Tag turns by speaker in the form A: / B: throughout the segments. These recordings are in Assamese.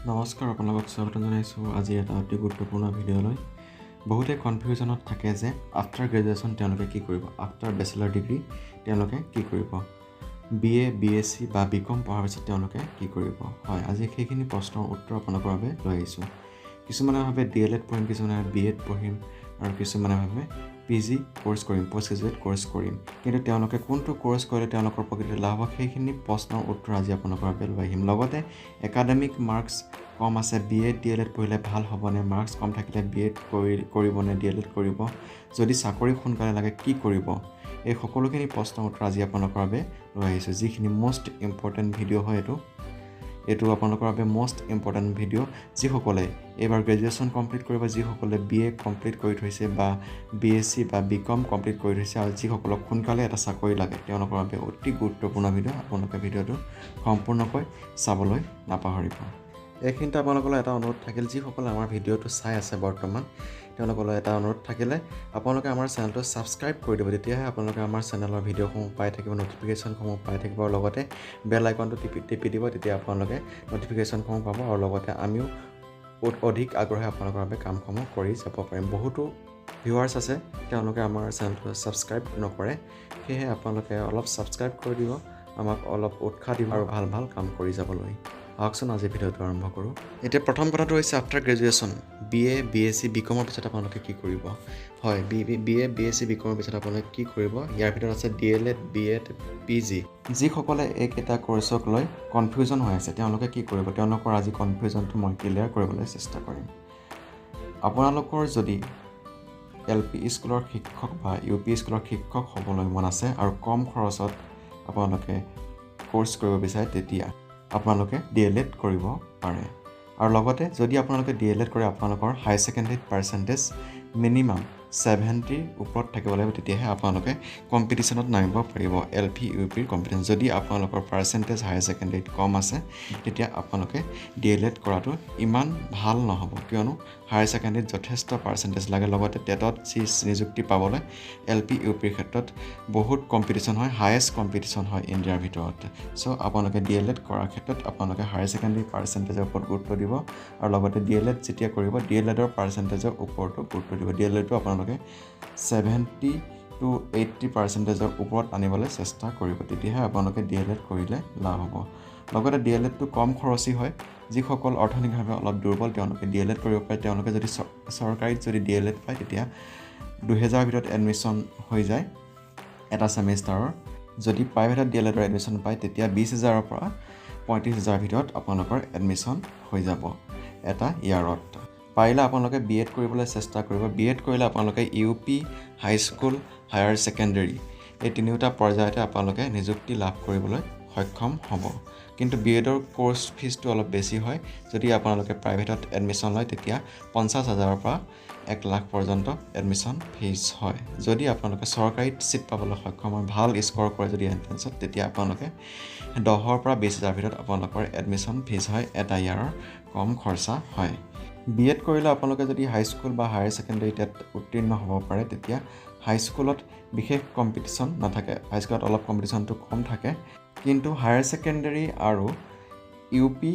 A: নমস্কাৰ, আপোনালোকক স্বাগতম জনাইছোঁ আজি এটা অতি গুৰুত্বপূৰ্ণ ভিডিঅ'লৈ। বহুতে কনফিউজনত থাকে যে আফটাৰ গ্ৰেজুৱেশ্যন তেওঁলোকে কি কৰিব, আফটাৰ বেচেলাৰ ডিগ্ৰী তেওঁলোকে কি কৰিব, B A, B S C বা বি কম পঢ়াৰ পিছত তেওঁলোকে কি কৰিব। হয়, আজি সেইখিনি প্ৰশ্নৰ উত্তৰ আপোনালোকৰ বাবে লৈ আহিছোঁ। কিছুমানে ভাবে ডি এল এড পঢ়িম, কিছুমানে ভাবে বি এড পঢ়িম আৰু কিছুমানে ভাবে পি জি ক'ৰ্চ কৰিম, পষ্ট গ্ৰেজুৱেট ক'ৰ্চ কৰিম। কিন্তু তেওঁলোকে কোনটো ক'ৰ্চ কৰিলে তেওঁলোকৰ প্ৰকৃত লাভ হ'ব, সেইখিনি প্ৰশ্নৰ উত্তৰ আজি আপোনালোকৰ বাবে লৈ আহিম। লগতে একাডেমিক মাৰ্কছ কম আছে, B Ed, D L add পঢ়িলে ভাল হ'বনে, মাৰ্কছ কম থাকিলে বি এড কৰিবনে ডি এল এড কৰিব, যদি চাকৰি সোনকালে লাগে কি কৰিব, এই সকলোখিনি প্ৰশ্নৰ উত্তৰ আজি আপোনালোকৰ বাবে লৈ আহিছোঁ। যিখিনি মষ্ট ইম্পৰ্টেণ্ট ভিডিঅ' হয়, এইটো আপোনালোকৰ বাবে মষ্ট ইম্পৰ্টেণ্ট ভিডিঅ'। যিসকলে এইবাৰ গ্ৰেজুৱেশ্যন কমপ্লিট কৰিব, যিসকলে বি এ কমপ্লিট কৰি থৈছে বা বি এছ চি বা বি কম কমপ্লিট কৰি থৈছে আৰু যিসকলক সোনকালে এটা চাকৰি লাগে, তেওঁলোকৰ বাবে অতি গুৰুত্বপূৰ্ণ ভিডিঅ'। আপোনালোকে ভিডিঅ'টো সম্পূৰ্ণকৈ চাবলৈ নাপাহৰিব। এইখিনিতে আপোনালোকলৈ এটা অনুৰোধ থাকিল, যিসকলে আমাৰ ভিডিঅ'টো চাই আছে বৰ্তমান, তেওঁলোকলৈ এটা অনুৰোধ থাকিলে আপোনালোকে আমাৰ চেনেলটো ছাবস্ক্ৰাইব কৰি দিব। তেতিয়াহে আপোনালোকে আমাৰ চেনেলৰ ভিডিঅ'সমূহ পাই থাকিব, ন'টিফিকেশ্যনসমূহ পাই থাকিব আৰু লগতে বেল আইকনটো টিপি টিপি দিব। তেতিয়া আপোনালোকে ন'টিফিকেশ্যনসমূহ পাব আৰু লগতে আমিও অধিক আগ্ৰহে আপোনালোকৰ বাবে কামসমূহ কৰি যাব পাৰিম। বহুতো ভিউৱাৰ্ছ আছে, তেওঁলোকে আমাৰ চেনেলটো ছাবস্ক্ৰাইব নকৰে। সেয়েহে আপোনালোকে অলপ ছাবস্ক্ৰাইব কৰি দিব, আমাক অলপ উৎসাহ দিব আৰু ভাল ভাল কাম কৰি যাবলৈ। আহকচোন, আজি ভিডিঅ'টো আৰম্ভ কৰোঁ। এতিয়া প্ৰথম কথাটো হৈছে, after graduation B A, B S C, B কমৰ পিছত আপোনালোকে কি কৰিব? হয়, B A, B S C, B কমৰ পিছত আপোনালোকে কি কৰিব? ইয়াৰ ভিতৰত আছে D L add, B Ed, P G. যিসকলে এইকেইটা কৰ্চক লৈ কনফিউজন হৈ আছে, তেওঁলোকে কি কৰিব, তেওঁলোকৰ আজি কনফিউজনটো মই ক্লিয়াৰ কৰিবলৈ চেষ্টা কৰিম। আপোনালোকৰ যদি এল পি স্কুলৰ শিক্ষক বা ইউ পি স্কুলৰ শিক্ষক হ'বলৈ মন আছে আৰু কম খৰচত আপোনালোকে কৰ্চ কৰিব বিচাৰে, তেতিয়া আপোনালোকে ডি এল এড কৰিব পাৰে। আৰু লগতে যদি আপোনালোকে ডি এল এড কৰে, আপোনালোকৰ হায়াৰ ছেকেণ্ডেৰীত পাৰ্চেণ্টেজ মিনিমাম 70ৰ ওপৰত থাকিব লাগিব। তেতিয়াহে আপোনালোকে কম্পিটিশ্যনত নামিব পাৰিব, এল পি, ইউ পিৰ কম্পিটিশ্যন। যদি আপোনালোকৰ পাৰ্চেণ্টেজ হায়াৰ ছেকেণ্ডেৰীত কম আছে, তেতিয়া আপোনালোকে ডি এল এড কৰাটো ইমান ভাল নহ'ব, কিয়নো হায়াৰ ছেকেণ্ডেৰীত যথেষ্ট পাৰ্চেণ্টেজ লাগে। লগতে টেটত যি নিযুক্তি পাবলৈ এল পি, ইউ পিৰ ক্ষেত্ৰত বহুত কম্পিটিশ্যন হয়, হায়েষ্ট কম্পিটিশ্যন হয় ইণ্ডিয়াৰ ভিতৰত। চ' আপোনালোকে ডি এল এড কৰাৰ ক্ষেত্ৰত আপোনালোকে হায়াৰ ছেকেণ্ডেৰী পাৰ্চেণ্টেজৰ ওপৰত গুৰুত্ব দিব আৰু লগতে ডি এল এড যেতিয়া কৰিব, ডি এল এডৰ পাৰ্চেণ্টেজৰ ওপৰতো গুৰুত্ব দিব। ডি এল এডটো আপোনালোকে 70 টু 80 পাৰ্চেণ্টেজৰ ওপৰত আনিবলৈ চেষ্টা কৰিব। তেতিয়াহে আপোনালোকে ডি এল এড কৰিলে লাভ হ'ব। লগতে ডি এল এডটো কম খৰচী হয়। যিসকল অৰ্থনৈতিকভাৱে অলপ দুৰ্বল, তেওঁলোকে ডি এল এড কৰিব পাৰে। তেওঁলোকে যদি চৰকাৰীত যদি ডি এল এড পায়, তেতিয়া 2000ৰ ভিতৰত এডমিশ্যন হৈ যায় এটা ছেমিষ্টাৰৰ। যদি প্ৰাইভেটত ডি এল এডৰ এডমিশ্যন পায়, তেতিয়া 20 হাজাৰৰ পৰা 35 হাজাৰৰ ভিতৰত আপোনালোকৰ এডমিশ্যন হৈ যাব এটা ইয়াৰত। পাৰিলে আপোনালোকে বি এড কৰিবলৈ চেষ্টা কৰিব। বি এড কৰিলে আপোনালোকে U P, high school, higher secondary এই তিনিওটা পৰ্যায়তে আপোনালোকে নিযুক্তি লাভ কৰিবলৈ সক্ষম হ'ব। কিন্তু বি এডৰ ক'ৰ্চ ফিজটো অলপ বেছি হয়। যদি আপোনালোকে প্ৰাইভেটত এডমিশ্যন লয়, তেতিয়া 50 হাজাৰৰ পৰা 1 লাখ পৰ্যন্ত এডমিশ্যন ফিজ হয়। যদি আপোনালোকে চৰকাৰীত ছিট পাবলৈ সক্ষম হয়, ভাল স্ক'ৰ কৰে যদি এণ্ট্ৰেঞ্চত, তেতিয়া আপোনালোকে 10ৰ পৰা 20 হাজাৰৰ ভিতৰত আপোনালোকৰ এডমিশ্যন ফিজ হয় এটা ইয়াৰৰ, কম খৰচা হয়। বি এড কৰিলে আপোনালোকে যদি হাইস্কুল বা হায়াৰ ছেকেণ্ডেৰী টেট উত্তীৰ্ণ হ'ব পাৰে, তেতিয়া হাইস্কুলত বিশেষ কম্পিটিশ্যন নাথাকে। হাইস্কুলত অলপ কম্পিটিশ্যনটো কম থাকে। কিন্তু হায়াৰ ছেকেণ্ডেৰী আৰু ইউ পি,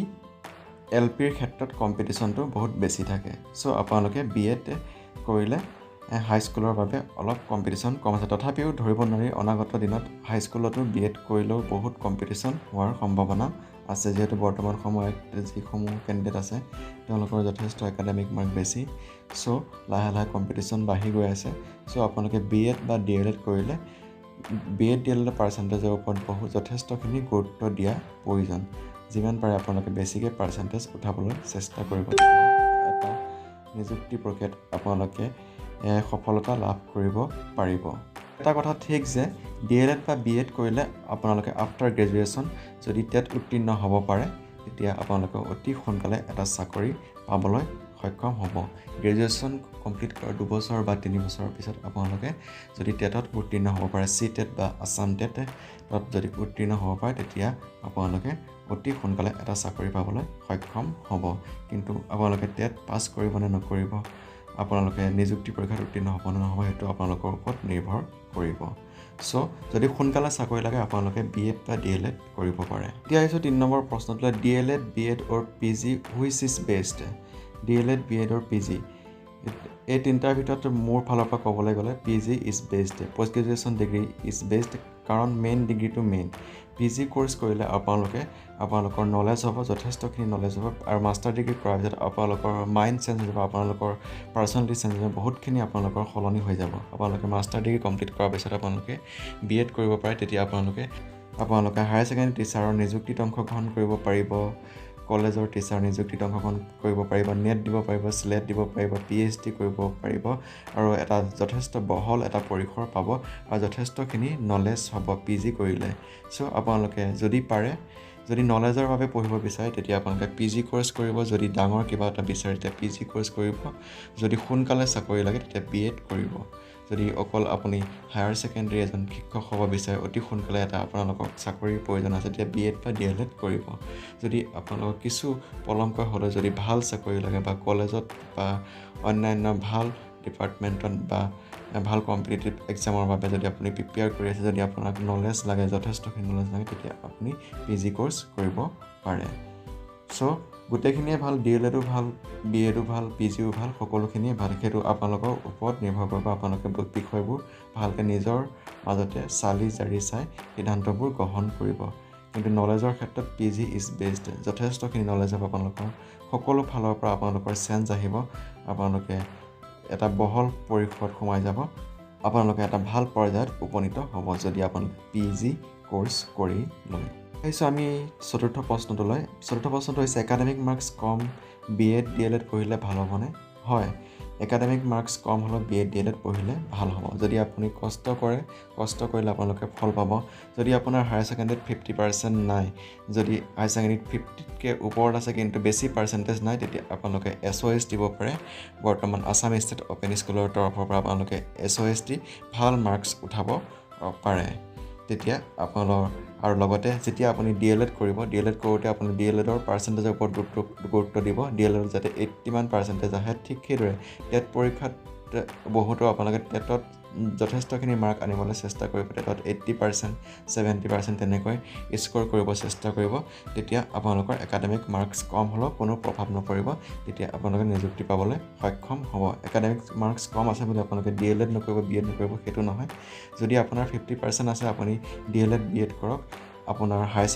A: এল পিৰ ক্ষেত্ৰত কম্পিটিশ্যনটো বহুত বেছি থাকে। চ' আপোনালোকে বি এড কৰিলে হাইস্কুলৰ বাবে অলপ কম্পিটিশ্যন কম আছে। তথাপিও ধৰিব নোৱাৰি, অনাগত দিনত হাইস্কুলতো বি এড কৰিলেও বহুত কম্পিটিশ্যন হোৱাৰ সম্ভাৱনা আছে, যিহেতু বৰ্তমান সময়ত যিসমূহ কেণ্ডিডেট আছে, তেওঁলোকৰ যথেষ্ট একাডেমিক মাৰ্ক বেছি। চ' লাহে লাহে কম্পিটিশ্যন বাঢ়ি গৈ আছে। চ' আপোনালোকে বি এড বা ডি এল এড কৰিলে বি এড, ডি এল এডৰ পাৰ্চেণ্টেজৰ ওপৰত বহুত যথেষ্টখিনি গুৰুত্ব দিয়া প্ৰয়োজন। যিমান পাৰে আপোনালোকে বেছিকৈ পাৰ্চেণ্টেজ উঠাবলৈ চেষ্টা কৰিব, এটা নিযুক্তি প্ৰক্ৰিয়াত আপোনালোকে সফলতা লাভ কৰিব পাৰিব। এটা কথা ঠিক যে ডি এল এড বা বি এড কৰিলে আপোনালোকে আফটাৰ গ্ৰেজুৱেশ্যন যদি টেট উত্তীৰ্ণ হ'ব পাৰে, তেতিয়া আপোনালোকে অতি সোনকালে এটা চাকৰি পাবলৈ সক্ষম হ'ব। গ্ৰেজুৱেশ্যন কমপ্লিট কৰাৰ 2 বছৰ বা 3 বছৰৰ পিছত আপোনালোকে যদি টেটত উত্তীৰ্ণ হ'ব পাৰে, চি টেট বা আছাম টেটত যদি উত্তীৰ্ণ হ'ব পাৰে, তেতিয়া আপোনালোকে অতি সোনকালে এটা চাকৰি পাবলৈ সক্ষম হ'ব। কিন্তু আপোনালোকে টেট পাছ কৰিব নে নকৰিব, আপোনালোকে নিযুক্তি পৰীক্ষাত উত্তীৰ্ণ হ'ব নে নহ'ব, সেইটো আপোনালোকৰ ওপৰত নিৰ্ভৰ কৰিব। চ' যদি সোনকালে চাকৰি লাগে, আপোনালোকে বি এড বা ডি এল এড কৰিব পাৰে। এতিয়া আহিছোঁ 3 number প্ৰশ্নটোলৈ। D.El.Ed, B.Ed or PG, which is best? D.El.Ed, B.Ed or PG, এই তিনিটাৰ ভিতৰত মোৰ ফালৰ পৰা ক'বলৈ গ'লে PG is best, post graduation degree is best। কাৰণ মেইন ডিগ্ৰীটো মেইন। পি জি ক'ৰ্চ কৰিলে আপোনালোকৰ নলেজ হ'ব, যথেষ্টখিনি নলেজ হ'ব আৰু মাষ্টাৰ ডিগ্ৰী কৰাৰ পিছত আপোনালোকৰ মাইণ্ড চেঞ্জ হৈ যাব, আপোনালোকৰ পাৰ্চনেলিটি চেঞ্জ হৈ যাব, বহুতখিনি আপোনালোকৰ সলনি হৈ যাব। আপোনালোকে মাষ্টাৰ ডিগ্ৰী কমপ্লিট কৰাৰ পিছত আপোনালোকে বি এড কৰিব পাৰে। তেতিয়া আপোনালোকে হায়াৰ ছেকেণ্ডেৰী টিচাৰৰ নিযুক্তিত অংশগ্ৰহণ কৰিব পাৰিব, কলেজৰ টিচাৰ নিযুক্তিত অংশগ্ৰহণ কৰিব পাৰিব, নেট দিব পাৰিব, শ্লেট দিব পাৰিব, পিএইচডি কৰিব পাৰিব আৰু এটা যথেষ্ট বহল এটা পৰিসৰ পাব আৰু যথেষ্টখিনি নলেজ হ'ব পি জি কৰিলে। চ' আপোনালোকে যদি পাৰে, যদি নলেজৰ বাবে পঢ়িব বিচাৰে, তেতিয়া আপোনালোকে পি জি ক'ৰ্চ কৰিব। যদি ডাঙৰ কিবা এটা বিচাৰে, তেতিয়া পি জি ক'ৰ্চ কৰিব। যদি সোনকালে চাকৰি লাগে, তেতিয়া বি এড কৰিব। যদি অকল আপুনি হায়াৰ ছেকেণ্ডেৰী এজন শিক্ষক হ'ব বিচাৰে, অতি সোনকালে এটা আপোনালোকক চাকৰিৰ প্ৰয়োজন আছে, তেতিয়া বি এড বা ডি এল এড কৰিব। যদি আপোনালোকক কিছু পলমকৈ হ'লেও যদি ভাল চাকৰি লাগে বা কলেজত বা অন্যান্য ভাল ডিপাৰ্টমেণ্টত বা ভাল কম্পিটিটিভ এক্সামৰ বাবে যদি আপুনি প্ৰিপেয়াৰ কৰি আছে, যদি আপোনাক নলেজ লাগে, যথেষ্টখিনি নলেজ লাগে, তেতিয়া আপুনি পি জি ক'ৰ্চ কৰিব পাৰে। চ' গোটেইখিনিয়ে ভাল। ডি এল এডো ভাল, বি এডো ভাল, পি জিও ভাল, সকলোখিনিয়ে ভাল। সেইটো আপোনালোকৰ ওপৰত নিৰ্ভৰ কৰিব। আপোনালোকে বিষয়বোৰ ভালকৈ নিজৰ মাজতে চালি জাৰি চাই সিদ্ধান্তবোৰ গ্ৰহণ কৰিব। কিন্তু নলেজৰ ক্ষেত্ৰত PG is best। যথেষ্টখিনি নলেজ হ'ব আপোনালোকৰ, সকলো ফালৰ পৰা আপোনালোকৰ চেঞ্জ আহিব, আপোনালোকে এটা বহল পৰিসৰত সোমাই যাব, আপোনালোকে এটা ভাল পৰ্যায়ত উপনীত হ'ব যদি আপোনালোকে পি জি ক'ৰ্চ কৰি লয়। আহিছোঁ আমি চতুৰ্থ প্ৰশ্নটোলৈ। চতুৰ্থ প্ৰশ্নটো হৈছে, একাডেমিক মাৰ্কছ কম, B Ed, D El Ed পঢ়িলে ভাল হ'বনে? হয়, একাডেমিক মাৰ্কছ কম হ'লেও B Ed, D L add পঢ়িলে ভাল হ'ব যদি আপুনি কষ্ট কৰে। কষ্ট কৰিলে আপোনালোকে ফল পাব। যদি আপোনাৰ হায়াৰ ছেকেণ্ডেৰীত 50% নাই, যদি হায়াৰ ছেকেণ্ডেৰীত 50তকৈ ওপৰত আছে কিন্তু বেছি পাৰ্চেণ্টেজ নাই, তেতিয়া আপোনালোকে এছ অ' এছ দিব পাৰে। বৰ্তমান আছাম ষ্টেট অ'পেন স্কুলৰ তৰফৰ পৰা আপোনালোকে এছ অ' এছ দি ভাল মাৰ্কছ উঠাব পাৰে। তেতিয়া আপোনালোকৰ আৰু লগতে যেতিয়া আপুনি ডি এল এড কৰিব, ডি এল এড কৰোঁতে আপুনি ডি এল এডৰ পাৰ্চেণ্টেজৰ ওপৰত গুৰুত্ব দিব। ডি এল এডত যাতে 80মান পাৰ্চেণ্টেজ আহে। ঠিক সেইদৰে টেট পৰীক্ষাত বহুতো আপোনালোকে টেটত যথেষ্টখিনি মাৰ্ক আনিবলৈ চেষ্টা কৰিব। টেটত 80%, 70% তেনেকৈ স্ক'ৰ কৰিব চেষ্টা কৰিব। তেতিয়া আপোনালোকৰ একাডেমিক মাৰ্কছ কম হ'লেও কোনো প্ৰভাৱ নপৰিব। তেতিয়া আপোনালোকে নিযুক্তি পাবলৈ সক্ষম হ'ব। একাডেমিক মাৰ্কছ কম আছে বুলি আপোনালোকে ডি এল এড নকৰিব, বি এড নকৰিব, সেইটো নহয়। যদি আপোনাৰ 50% আছে, আপুনি D L Ed, B Ed কৰক। আপোনাৰ হায়াৰ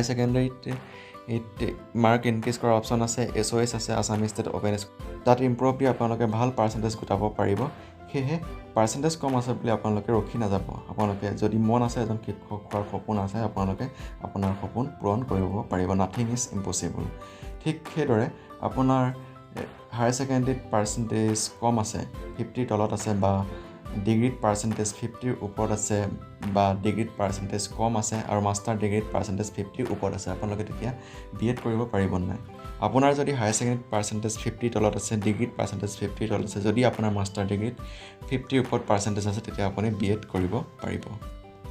A: ছেকেণ্ডেৰীত মাৰ্ক ইনক্ৰিজ কৰাৰ অপশ্যন আছে, এছ অ' এছ আছে, আছাম ষ্টেট অ'পেন স্কুল, তাত ইম্প্ৰুভ দি আপোনালোকে ভাল পাৰ্চেণ্টেজ গোটাব পাৰিব। সেয়েহে পাৰ্চেণ্টেজ কম আছে বুলি আপোনালোকে ৰখি নাযাব। আপোনালোকে যদি মন আছে, এজন শিক্ষক হোৱাৰ সপোন আছে, আপোনালোকে আপোনাৰ সপোন পূৰণ কৰিব পাৰিব। Nothing is impossible। ঠিক সেইদৰে আপোনাৰ হায়াৰ ছেকেণ্ডেৰীত পাৰ্চেণ্টেজ কম আছে, 50ৰ তলত আছে বা ডিগ্ৰীত পাৰ্চেণ্টেজ 50ৰ ওপৰত আছে বা ডিগ্ৰীত পাৰ্চেণ্টেজ কম আছে আৰু মাষ্টাৰ ডিগ্ৰীত পাৰ্চেণ্টেজ 50ৰ ওপৰত আছে, আপোনালোকে তেতিয়া বি এড কৰিব পাৰিব নাই? আপোনাৰ যদি হায়াৰ ছেকেণ্ডেৰীত পাৰ্চেণ্টেজ 50ৰ তলত আছে, ডিগ্ৰীত পাৰ্চেণ্টেজ 50ৰ তলত আছে, যদি আপোনাৰ মাষ্টাৰ ডিগ্ৰীত 50ৰ ওপৰত পাৰ্চেণ্টেজ আছে, তেতিয়া আপুনি বি এড কৰিব পাৰিব।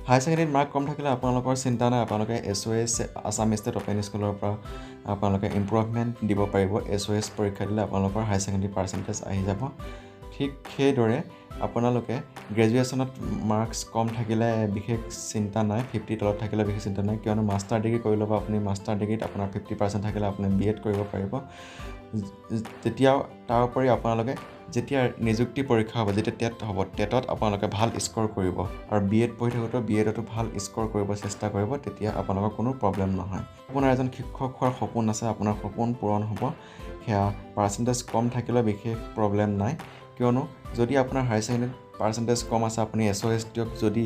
A: হায়াৰ ছেকেণ্ডেৰীত মাৰ্ক কম থাকিলে আপোনালোকৰ চিন্তা নাই। আপোনালোকে এছ অ' এছ, আছাম ষ্টেট অ'পেন স্কুলৰ পৰা আপোনালোকে ইম্প্ৰুভমেণ্ট দিব পাৰিব। এছ অ' এছ পৰীক্ষা দিলে আপোনালোকৰ হায়াৰ ছেকেণ্ডেৰী পাৰ্চেণ্টেজ আহি যাব। ঠিক সেইদৰে আপোনালোকে গ্ৰেজুৱেশ্যনত মাৰ্কছ কম থাকিলে বিশেষ চিন্তা নাই, 50ৰ তলত থাকিলে বিশেষ চিন্তা নাই। কিয়নো মাষ্টাৰ ডিগ্ৰী কৰি ল'ব আপুনি। মাষ্টাৰ ডিগ্ৰীত আপোনাৰ 50% থাকিলে আপুনি বি এড কৰিব পাৰিব। তেতিয়াও তাৰ উপৰি আপোনালোকে যেতিয়া নিযুক্তি পৰীক্ষা হ'ব, যেতিয়া টেট হ'ব, টেটত আপোনালোকে ভাল স্ক'ৰ কৰিব আৰু বি এড পঢ়ি থাকোঁতেও বি এডতো ভাল স্ক'ৰ কৰিব চেষ্টা কৰিব। তেতিয়া আপোনালোকৰ কোনো প্ৰব্লেম নহয়। আপোনাৰ এজন শিক্ষক হোৱাৰ সপোন আছে, আপোনাৰ সপোন পূৰণ হ'ব। সেয়া পাৰ্চেণ্টেজ কম থাকিলেও বিশেষ প্ৰব্লেম নাই। কিয়নো যদি আপোনাৰ হায়াৰ ছেকেণ্ডেৰীত পাৰ্চেণ্টেজ কম আছে, আপুনি এছ অ' এছ দিয়ক। যদি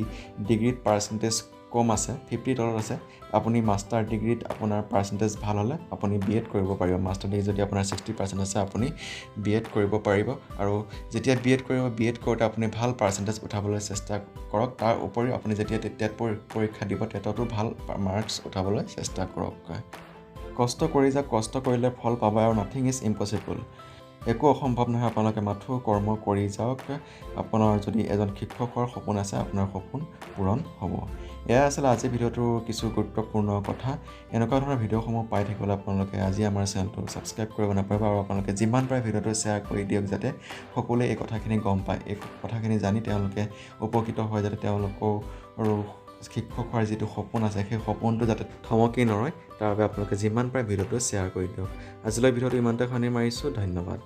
A: ডিগ্ৰীত পাৰ্চেণ্টেজ কম আছে, 50ৰ তলত আছে, আপুনি মাষ্টাৰ ডিগ্ৰীত আপোনাৰ পাৰ্চেণ্টেজ ভাল হ'লে আপুনি বি এড কৰিব পাৰিব। মাষ্টাৰ ডিগ্ৰী যদি আপোনাৰ 60% আছে, আপুনি বি এড কৰিব পাৰিব। আৰু যেতিয়া বি এড কৰিব, বি এড কৰোঁতে আপুনি ভাল পাৰ্চেণ্টেজ উঠাবলৈ চেষ্টা কৰক। তাৰ উপৰিও আপুনি যেতিয়া টেট পৰীক্ষা দিব, টেটতো ভাল মাৰ্কছ উঠাবলৈ চেষ্টা কৰক। কষ্ট কৰি যাওক, কষ্ট কৰিলে ফল পাব আৰু nothing is impossible। একো অসম্ভৱ নহয়, আপোনালোকে মাথো কৰ্ম কৰি যাওক। আপোনাৰ যদি এজন শিক্ষক হোৱাৰ সপোন আছে, আপোনাৰ সপোন পূৰণ হ'ব। এয়া আছিলে আজিৰ ভিডিঅ'টোৰ কিছু গুৰুত্বপূৰ্ণ কথা। এনেকুৱা ধৰণৰ ভিডিঅ'সমূহ পাই থাকিবলৈ আপোনালোকে আজি আমাৰ চেনেলটো ছাবস্ক্ৰাইব কৰিব নাপাহৰিব আৰু আপোনালোকে যিমান পাৰে ভিডিঅ'টো শ্বেয়াৰ কৰি দিয়ক, যাতে সকলোৱে এই কথাখিনি গম পায়, এই কথাখিনি জানি তেওঁলোকে উপকৃত হয়, যাতে তেওঁলোকেও আৰু শিক্ষক হোৱাৰ যিটো সপোন আছে সেই সপোনটো যাতে থমকি নৰয়, তাৰ বাবে আপোনালোকে যিমান পাৰে ভিডিঅ'টো শ্বেয়াৰ কৰি দিয়ক। আজিলৈ ভিডিঅ'টো ইমানতে সামৰণি মাৰিছোঁ। ধন্যবাদ।